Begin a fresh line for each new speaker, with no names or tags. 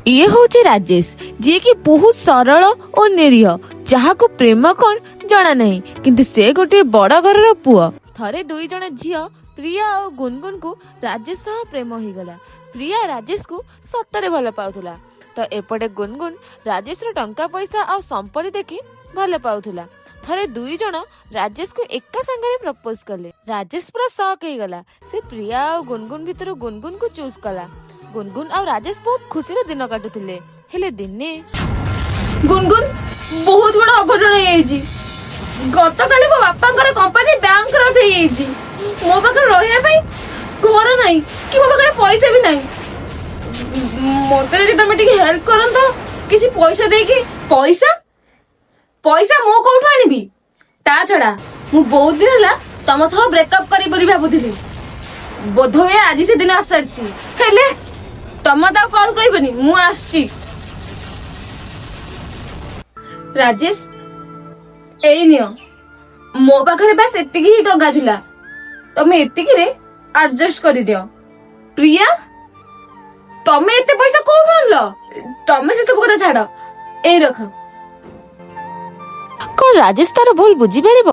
ଇଏ ହଉଛି ରାଜେଶ, ଯିଏକି ବହୁତ ସରଳ ଓ ନିରୀହ, ଯାହାକୁ ପ୍ରେମ କଣ ଜଣା ନାହିଁ। କିନ୍ତୁ ସେ ଗୋଟିଏ ବଡ ଘରର ପୁଅ। ଥରେ ଦୁଇ ଜଣ ଝିଅ ପ୍ରିୟା ଆଉ ଗୁନଗୁନକୁ ରାଜେଶ ସହ ପ୍ରେମ ହେଇଗଲା। ପ୍ରିୟା ରାଜେଶକୁ ସତରେ ଭଲ ପାଉଥିଲା ତ ଏପଟେ ଗୁନଗୁନ ରାଜେଶର ଟଙ୍କା ପଇସା ଆଉ ସମ୍ପତ୍ତି ଦେଖି ଭଲ ପାଉଥିଲା। ଥରେ ଦୁଇ ଜଣ ରାଜେଶକୁ ଏକା ସାଙ୍ଗରେ ପ୍ରପୋଜ କଲେ। ରାଜେଶ ପୁରା ସକ୍ ହେଇଗଲା। ସେ ପ୍ରିୟା ଆଉ ଗୁନଗୁନ ଭିତରୁ ଗୁନଗୁନକୁ ଚୁଜ୍ କଲା। ଗୁନଗୁନ ଆଉ ରାଜେଶ ବହୁତ ଖୁସିରେ ଦିନ କାଟୁଥିଲେ। ହେଲେ ଦିନେ
ଗୁନଗୁନ, ବହୁତ ବଡ ଅଘଟଣ ହେଇଯାଇଛି। ଗତକାଲି ମୋ ବାପାଙ୍କର କମ୍ପାନୀ ବ୍ୟାଙ୍କରପ୍ଟ ହେଇଯାଇଛି। ମୋ ପାଖରେ ରହିବା ପାଇଁ ଘର ନାହିଁ କି ମୋ ପାଖରେ ପଇସା ବି ନାହିଁ। ମତେ ଯଦି ତମେ ଟିକେ ହେଲ୍ପ କରନ୍ତ କିଛି ପଇସା ଦେଇକି। ପଇସା? ପଇସା ମୁଁ କୋଉଠୁ ଆଣିବି? ତା ଛଡା ମୁଁ ବହୁତ ଦିନ ହେଲା ତମ ସହ ବ୍ରେକଅପ୍ କରିବି ବୋଲି ଭାବୁଥିଲି। ବୋଧହୁଏ ଆଜି ସେ ଦିନ ଆସିସାରିଛି। ହେଲେ ତମ ତାକୁ କଲ୍ କରିବନି, ମୁଁ ଆସୁଛି। ରାଜେଶ, ଏଇ ନିଅ। ମୋ ପାଖରେ ବାସ୍ ଏତିକି ହିଁ ଟଙ୍କା ଥିଲା। ତମେ ଏତିକିରେ ଆଡଜଷ୍ଟ କରିଦିଅ। ପ୍ରିୟା, ତମେ ଏତେ ପଇସା କୋଉଠୁ ଆଣିଲ? ତମେ ସେ ସବୁ କଥା ଛାଡ, ଏଇ ରଖ।
କଣ ରାଜେଶ ତାର ଭୁଲ ବୁଝିପାରିବ?